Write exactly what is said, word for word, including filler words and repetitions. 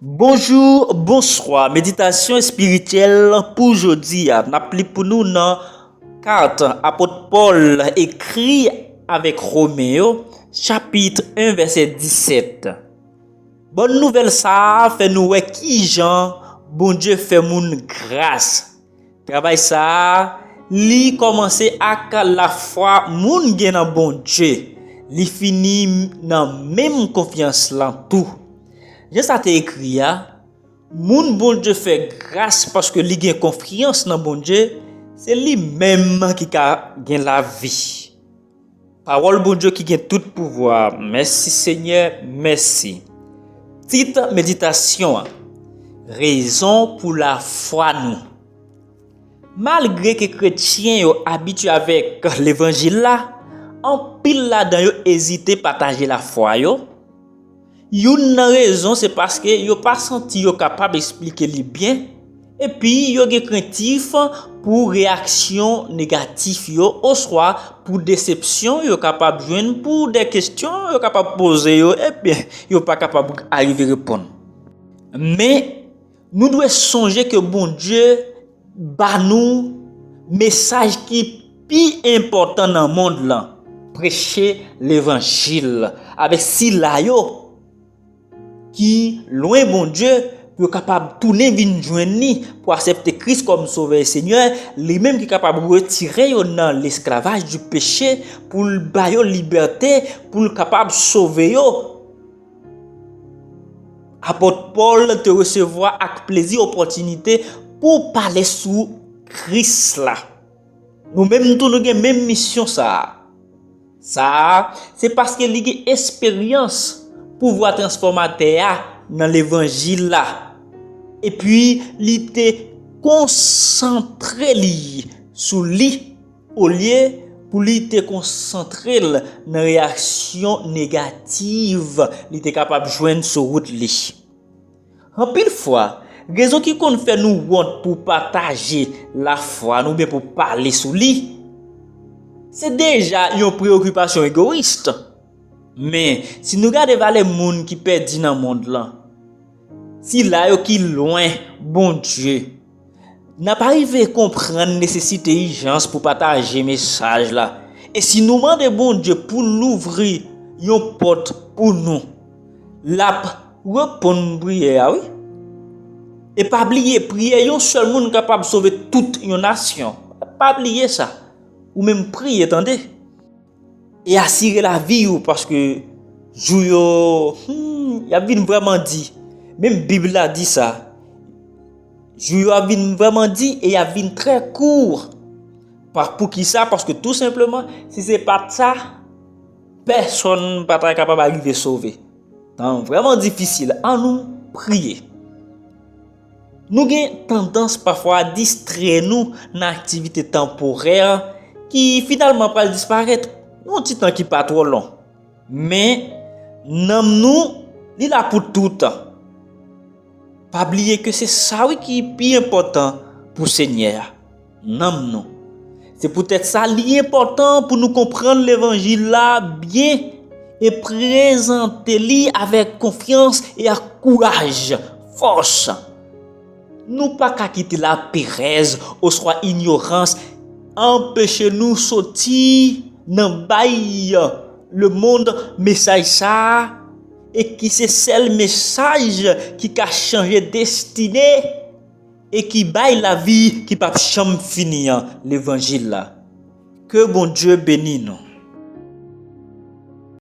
Bonjou, bonswa. Meditasyon espirityèl pou jodi a. N ap li pou nou nan kat apot Pòl ekri avèk Women yo, chapit en, vèsè disèt. Bòn nouvèl sa a fè nou wè kijan Bondye fè moun gras. Travay sa a, li kòmanse ak lafwa moun gen nan Bondye. Li fini nan menm konfyans lan tou. Jan sa te ekri a, moun Bondye fè gras paske li gen konfyans nan Bondye, se li menm ki ka gen lavi. Pawòl Bondye ki gen tout pouvwa. Mèsi Senyè, mèsi. Tit meditasyon an, rezon pou lafwa nou. Malgre ke kretyen yo abitye avèk levanjil la, anpil ladan yo ezite pataje lafwa yo. Youn nan rezon se paske yo pa santi yo kapab esplike li byen, epi yo gen krentif pou reyaksyon negatif yo, oswa pou desepsyon yo kapab jwenn pou de kesyon yo kapab poze yo, ebyen, yo pa kapab arive reponn. Men, nou dwe sonje ke Bondye ba nou mesaj ki pi enpòtan nan mond lan, preche levanjil avèk sila yo ki lwen Bondye, pou yo kapab tounen vin jwenn li, pou aksepte Kris kòm Sovè e Senyè, li menm ki kapab retire yo nan lesklavaj di peche, pou l ba yo libète, pou l kapab sove yo. Apot Pòl te resevwa ak plezi opòtinite pou pale sou Kris la. Nou menm tou, nou gen menm misyon sa a. Sa a, se paske li gen esperyans pouvwa transfòmatè a nan levanjil la. Epi, li te konsantre li sou li, olye pou li te konsantre l nan reyaksyon negativ li te kapab jwenn sou wout li. Anpil fwa, rezon ki konn fè nou wont pou pataje lafwa nou oubyen pou pale sou li, se deja yon preyokipasyon egoyis. Men, si nou gade valè moun ki pèdi nan mond lan, sila yo ki lwen Bondye, n ap arive konprann nesesite ijans pou pataje mesaj la. E si nou mande Bondye pou l louvri yon pòt pou nou, l ap reponn priyè a, wi. E pa bliye, priyè yon sèl moun kapab sove tout yon nasyon. Pa bliye sa. Ou menm priye, tande. E asire lavi w, paske jou yo, hmm, y ap vin vrèman di. Menm Bib la di sa. Jou yo ap vin vrèman di e y ap vin trè kou. Pa, poukisa? Paske tou senpleman, si se pa t sa, pèsonn pa ta kapab arive sove. Tan vrèman difisil, ann nou priye. Nou gen tandans pafwa a distrè nou nan aktivite tanporè ki finalman pral disparèt nan yon ti tan ki pa twò long. Men, nanm nou, li la pou toutan. Pa bliye ke se sa, wi, ki pi enpòtan pou Senyè a, nanm nou. Se poutèt sa, li enpòtan pou nou konprann levanjil la byen e prezante li avèk konfyans e ak kouraj, fòs. Nou pa ka kite laperèz oswa inyorans anpeche nou soti nan bay lemonn mesaj sa a, e ki se sèl mesaj ki ka chanje destine e ki bay lavi ki p ap janm fini an, levanjil la. Ke Bondye beni nou.